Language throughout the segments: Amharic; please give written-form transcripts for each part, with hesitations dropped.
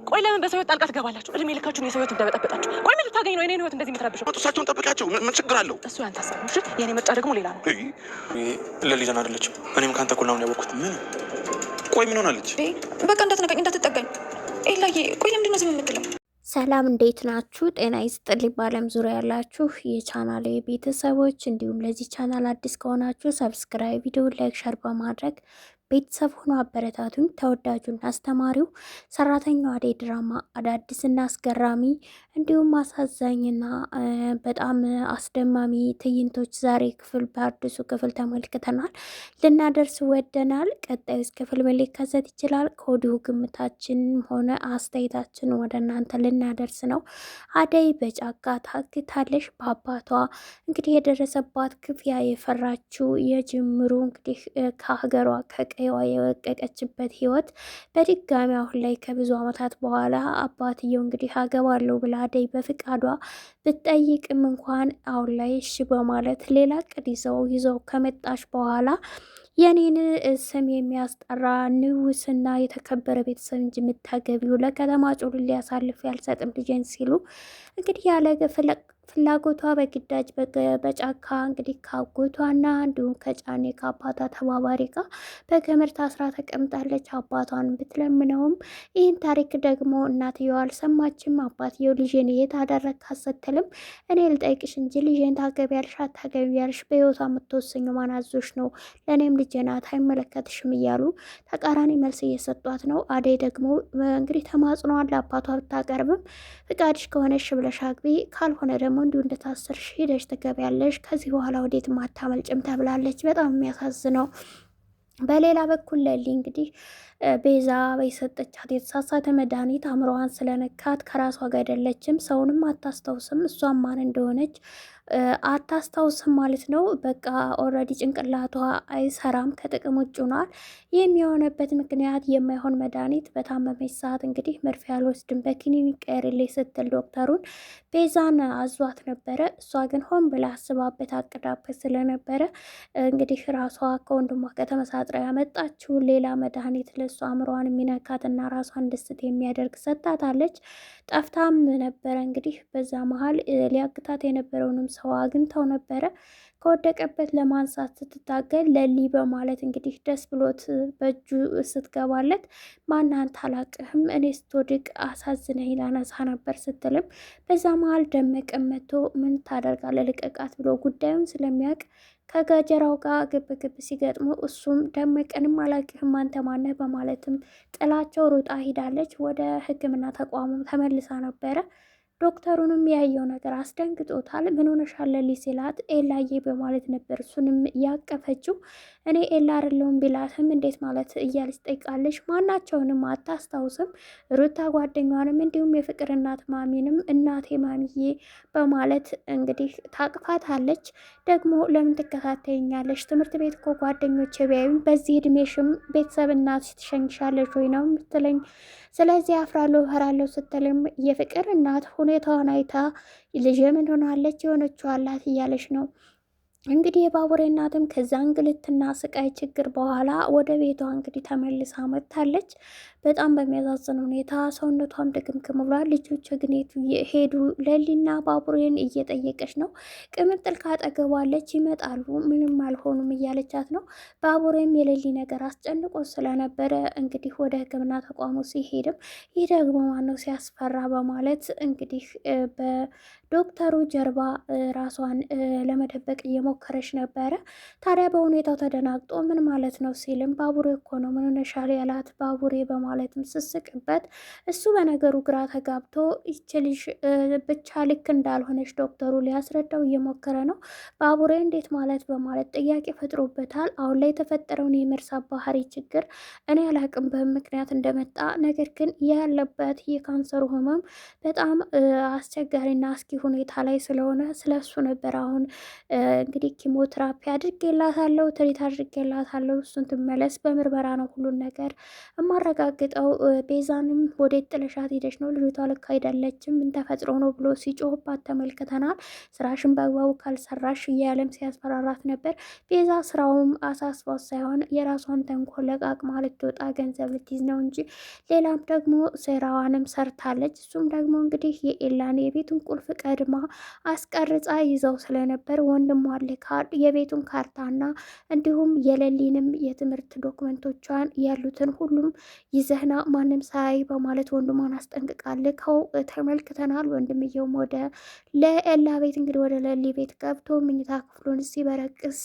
ቆይ ለምን በሰው ህይወት ጣልቃ ትገባላችሁ? እድሜ ልካችሁን የሰው ህይወት እንደበጠበጣችሁ። ቆይ ምን ልታገኝ ነው የኔን ህይወት እንደዚህ የምትረብሸው? እሳቸውን ጠብቂያቸው። ምን ችግር አለው? እሱ ያንተ ሀሳብ ነው። እሺ የኔ ምርጫ ደግሞ ሌላ ነው። ለሊዛን አይደለችም። እኔም ከአንተ እኩል ነው ያወቅኩት። ምን ቆይ ምን ሆናለች? በቃ እንዳትነካኝ፣ እንዳትጠጋኝ። ኤላዬ ቆይ ለምንድን ነው ዝም የምትለው? ሰላም እንዴት ናችሁ? ጤና ይስጥልኝ። በዓለም ዙሪያ ያላችሁ የቻናል ቤተሰቦች እንዲሁም ለዚህ ቻናል አዲስ ከሆናችሁ subscribe፣ ቪዲዮ like፣ share በማድረግ ቤተሰብ ሆኖ አበረታቱኝ። ተወዳጁና አስተማሪው ሰራተኛዋ አደይ ድራማ አዳዲስና አስገራሚ እንዲሁም አሳዛኝና በጣም አስደማሚ ትዕይንቶች ዛሬ ክፍል በአዲሱ ክፍል ተመልክተናል፣ ልናደርስ ወደናል። ቀጣዩስ ክፍል ምን ሊከሰት ይችላል? ከወዲሁ ግምታችን ሆነ አስተያየታችን ወደ እናንተ ልናደርስ ነው። አደይ በጫካ ታግታለች። በአባቷ እንግዲህ የደረሰባት ክፍያ የፈራችው የጅምሩ እንግዲህ ከሀገሯ ከቀይዋ የወቀቀችበት ህይወት በድጋሚ አሁን ላይ ከብዙ ዓመታት በኋላ አባትየው እንግዲህ አገባለሁ ብላ አደይ በፍቃዷ ብትጠይቅም እንኳን አሁን ላይ እሺ በማለት ሌላ ቅድ ይዘው ከመጣች በኋላ የኔን ስም የሚያስጠራ ንውስና የተከበረ ቤተሰብ እንጂ የምታገቢው ለከተማ ጩሉ ሊያሳልፍ ያልሰጥም ልጄን ሲሉ እንግዲህ ያለ ፍላጎቷ በግዳጅ በጫካ እንግዲህ ካጎቷና እንዲሁም ከጫኔ ከአባቷ ተባባሪ ጋር በገመድ ታስራ ተቀምጣለች። አባቷን ብትለምነውም ይህን ታሪክ ደግሞ እናትየው አልሰማችም። አባትየው ልጄን የት አደረግካት ስትልም እኔ ልጠይቅሽ እንጂ ልጄን ታገቢያለሽ አታገቢያለሽ በህይወቷ የምትወሰኙ ማን አዞሽ ነው? ለእኔም ልጄ ናት አይመለከትሽም እያሉ ተቃራኒ መልስ እየሰጧት ነው። አደይ ደግሞ እንግዲህ ተማጽኗን ለአባቷ ብታቀርብም ፍቃድሽ ከሆነሽ ብለሽ አግቢ፣ ካልሆነ ደግሞ እንዲሁ እንደታሰርሽ ሂደሽ ትገቢያለሽ፣ ከዚህ በኋላ ወዴትም አታመልጭም ተብላለች። በጣም የሚያሳዝነው። በሌላ በኩል ለሊ እንግዲህ ቤዛ የሰጠቻት የተሳሳተ መድኃኒት አእምሮዋን ስለነካት ከራሷ ጋር አይደለችም። ሰውንም አታስታውስም። እሷም ማን እንደሆነች አታስታውስም ማለት ነው። በቃ already ጭንቅላቷ አይሰራም፣ ከጥቅም ውጭ ሆኗል። ይህም የሆነበት ምክንያት የማይሆን መድኃኒት በታመመች ሰዓት እንግዲህ መርፌ አልወስድም በኪኒን ይቀየርልኝ ስትል ዶክተሩን ቤዛን አዟት ነበረ። እሷ ግን ሆን ብላ አስባበት አቅዳበት ስለነበረ እንግዲህ ራሷ ከወንድሟ ከተመሳጥራ ያመጣችውን ሌላ መድኃኒት ለእሷ አእምሮዋን የሚነካትና ራሷን ደስት የሚያደርግ ሰጥታታለች። ጠፍታም ነበረ እንግዲህ በዛ መሀል ሊያግታት የነበረውንም ሰው አግኝተው ነበረ። ከወደቀበት ለማንሳት ስትታገል ለሊ በማለት እንግዲህ ደስ ብሎት በእጁ ስትገባለት ማናንተ አላቅህም እኔ ስትወድቅ አሳዝነኝ ላነሳ ነበር ስትልም በዛ መሀል ደመቀ መጥቶ ምን ታደርጋለህ ልቀቃት ብሎ ጉዳዩን ስለሚያውቅ ከገጀራው ጋር ግብ ግብ ሲገጥሙ እሱም ደመቀንም አላቅህም አንተ ማነህ በማለትም ጥላቸው ሮጣ ሂዳለች። ወደ ሕክምና ተቋሙ ተመልሳ ነበረ። ዶክተሩንም ያየው ነገር አስደንግጦታል። ምን ሆነሻል ለሊ ሲላት ኤላዬ በማለት ነበር እሱንም ያቀፈችው። እኔ ኤላ አይደለሁም ቢላትም እንዴት ማለት እያለች ጠይቃለች። ማናቸውንም አታስታውስም። ሩታ ጓደኛዋንም እንዲሁም የፍቅር እናት ማሚንም እናቴ ማሚዬ በማለት እንግዲህ ታቅፋታለች። ደግሞ ለምን ትከታተይኛለሽ? ትምህርት ቤት እኮ ጓደኞቼ ቢያዩኝ በዚህ እድሜሽም ቤተሰብ እናት ትሸኝሻለች ወይ ነው የምትለኝ። ስለዚህ አፍራለሁ እፈራለሁ ስትልም የፍቅር እናት ሁኔታዋን አይታ ልጄ ምን ሆናለች የሆነችው አላት እያለች ነው። እንግዲህ የባቡሬ እናትም ከዛ እንግልትና ስቃይ ችግር በኋላ ወደ ቤቷ እንግዲህ ተመልሳ መጥታለች። በጣም በሚያሳዝን ሁኔታ ሰውነቷም ድክምክም ብሏል። ልጆች ግን የቱ ሄዱ? ለሊና ባቡሬን እየጠየቀች ነው። ቅምጥል ካጠገቧለች ይመጣሉ፣ ምንም አልሆኑም እያለቻት ነው። ባቡሬም የለሊ ነገር አስጨንቆ ስለነበረ እንግዲህ ወደ ሕክምና ተቋሙ ሲሄድም ይህ ደግሞ ማነው ሲያስፈራ በማለት እንግዲህ በዶክተሩ ጀርባ ራሷን ለመደበቅ እየሞከረች ነበረ። ታዲያ በሁኔታው ተደናግጦ ምን ማለት ነው ሲልም ባቡሬ እኮ ነው ምን ሆነሻል ያላት ባቡሬ በማለትም ስስቅበት እሱ በነገሩ ግራ ተጋብቶ ይች ልጅ ብቻ ልክ እንዳልሆነች ዶክተሩ ሊያስረዳው እየሞከረ ነው። ባቡሬ እንዴት ማለት በማለት ጥያቄ ፈጥሮበታል። አሁን ላይ የተፈጠረውን የመርሳት ባህሪ ችግር እኔ አላቅም በምን ምክንያት እንደመጣ፣ ነገር ግን ያለበት የካንሰሩ ህመም በጣም አስቸጋሪና አስጊ ሁኔታ ላይ ስለሆነ ስለሱ ነበር አሁን እንግዲህ ኪሞትራፒ አድርጌላታለሁ፣ treat አድርጌላታለሁ። እሱን ትመለስ በምርመራ ነው ሁሉን ነገር የማረጋግጠው ሲያንገራግጠው ቤዛንም ወዴት ጥለሻት ሄደሽ ነው? ልጅቷ ልክ አይደለችም፣ ምን ተፈጥሮ ነው ብሎ ሲጮህባት ተመልክተናል። ስራሽን በአግባቡ ካልሰራሽ እያለም ሲያስፈራራት ነበር። ቤዛ ስራውም አሳስቧት ሳይሆን የራሷን ተንኮል ለቃቅማ ልትወጣ ገንዘብ ልትይዝ ነው እንጂ ሌላም ደግሞ ስራዋንም ሰርታለች። እሱም ደግሞ እንግዲህ የኤላን የቤቱን ቁልፍ ቀድማ አስቀርጻ ይዘው ስለነበር ወንድሟ ልካ የቤቱን ካርታና እንዲሁም የለሊንም የትምህርት ዶክመንቶቿን ያሉትን ሁሉም ይዘህና ማንም ሳያይ በማለት ወንድሟን አስጠንቅቃ ልከው ተመልክተናል። ወንድምየውም ወደ ለኤላ ቤት እንግዲህ ወደ ለሊ ቤት ገብቶ መኝታ ክፍሉን ሲበረቅስ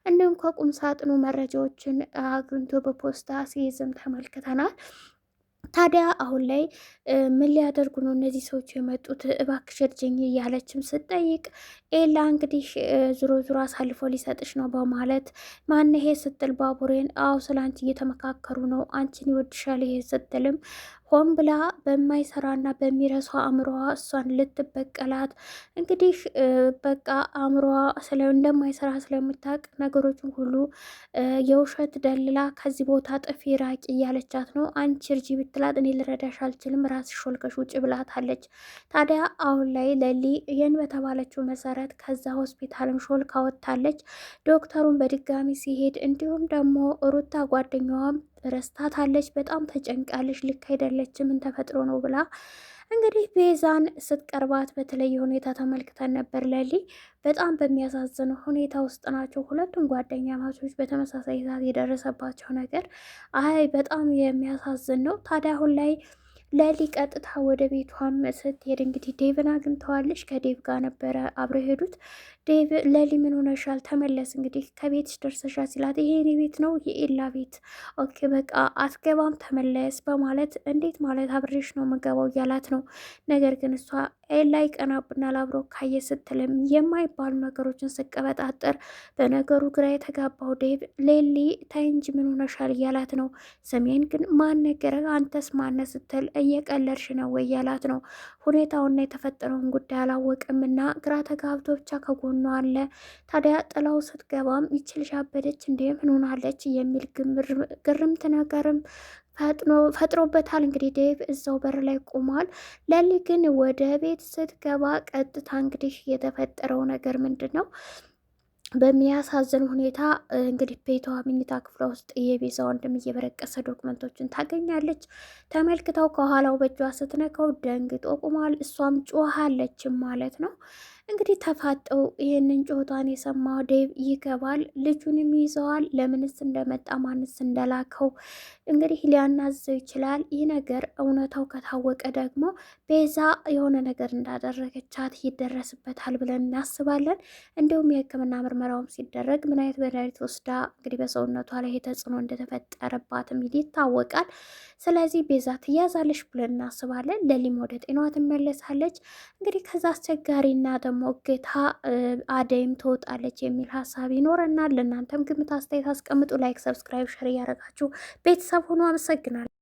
እንዲሁም ከቁም ሳጥኑ መረጃዎችን አግኝቶ በፖስታ ሲይዝም ተመልክተናል። ታዲያ አሁን ላይ ምን ሊያደርጉ ነው እነዚህ ሰዎች የመጡት? እባክሽ እርጂኝ እያለችም ስትጠይቅ ኤላ እንግዲህ ዙሮ ዙሮ አሳልፎ ሊሰጥሽ ነው በማለት ማን ይሄ ስትል ባቡሬን፣ አዎ ስለ አንቺ እየተመካከሩ ነው፣ አንቺን ይወድሻል ይሄ ስትልም ሆን ብላ በማይሰራና በሚረሷ አእምሮዋ እሷን ልትበቀላት እንግዲህ በቃ አእምሮዋ እንደማይሰራ ስለምታውቅ ነገሮችን ሁሉ የውሸት ደልላ ከዚህ ቦታ ጥፊ ራቂ እያለቻት ነው። አንቺ እርጂ ብትላት እኔ ልረዳሽ አልችልም፣ ራስሽ ሾልከሽ ውጭ ብላታለች። ታዲያ አሁን ላይ ለሊ ይህን በተባለችው መሰረት ከዛ ሆስፒታልም ሾልካ ወጥታለች። ዶክተሩን በድጋሚ ሲሄድ እንዲሁም ደግሞ ሩታ ጓደኛዋም ረስታታለች። በጣም ተጨንቃለች። ልክ አይደለችም፣ ምን ተፈጥሮ ነው ብላ እንግዲህ ቤዛን ስትቀርባት በተለየ ሁኔታ ተመልክተን ነበር። ለሊ በጣም በሚያሳዝን ሁኔታ ውስጥ ናቸው ሁለቱም ጓደኛማቾች። በተመሳሳይ ሰዓት የደረሰባቸው ነገር አይ በጣም የሚያሳዝን ነው። ታዲያ አሁን ላይ ለሊ ቀጥታ ወደ ቤቷም ስትሄድ እንግዲህ ዴቭን አግኝተዋለች። ከዴቭ ጋር ነበረ አብረው ሄዱት። ዴቭ ለሊ ምን ሆነሻል? ተመለስ እንግዲህ ከቤትሽ ደርሰሻል ሲላት ይሄ የኔ ቤት ነው የኤላ ቤት። Okay በቃ አትገባም፣ ተመለስ በማለት እንዴት ማለት አብሬሽ ነው የምገባው እያላት ነው። ነገር ግን እሷ ኤላ ይቀናብናል አብሮ ካየ ስትልም የማይባሉ ነገሮችን ስቀበጣጠር በነገሩ ግራ የተጋባው ዴቭ ሌሊ ተይ እንጂ ምን ሆነሻል እያላት ነው። ሰሜን ግን ማን ነገረ አንተስ ማነ ስትል እየቀለድሽ ነው ወይ እያላት ነው። ሁኔታውና የተፈጠረውን ጉዳይ አላወቅምና ግራ ተጋብቶ ብቻ ከጎኗ አለ። ታዲያ ጥላው ስትገባም ይችልሽ አበደች እንዴ ምን ሆናለች የሚል ግርምት ነገርም ፈጥሮበታል። እንግዲህ ዴቭ እዛው በር ላይ ቆሟል። ለሊ ግን ወደ ቤት ስትገባ ቀጥታ እንግዲህ የተፈጠረው ነገር ምንድን ነው? በሚያሳዝን ሁኔታ እንግዲህ ቤቷ መኝታ ክፍሏ ውስጥ የቤዛ ወንድም እየበረቀሰ ዶክመንቶችን ታገኛለች። ተመልክተው ከኋላው በእጇ ስትነካው ደንግጦ ቆሟል። እሷም ጮሃለችም ማለት ነው። እንግዲህ ተፋጠው ይህንን ጮቷን የሰማው ዴቭ ይገባል፣ ልጁንም ይዘዋል። ለምንስ እንደመጣ ማንስ እንደላከው እንግዲህ ሊያናዘው ይችላል። ይህ ነገር እውነታው ከታወቀ ደግሞ ቤዛ የሆነ ነገር እንዳደረገቻት ይደረስበታል ብለን እናስባለን። እንዲሁም የሕክምና ምርመራውም ሲደረግ ምን አይነት መድኃኒት ወስዳ እንግዲህ በሰውነቷ ላይ ተጽዕኖ እንደተፈጠረባትም ይታወቃል። ስለዚህ ቤዛ ትያዛለች ብለን እናስባለን። ለሊም ወደ ጤናዋ ትመለሳለች። እንግዲህ ከዛ አስቸጋሪና ደግሞ እገታ አደይም ትወጣለች የሚል ሀሳብ ይኖረናል። ለእናንተም ግምት አስተያየት አስቀምጡ። Like፣ subscribe፣ share እያደረጋችሁ ቤተሰብ ሆኖ አመሰግናለሁ።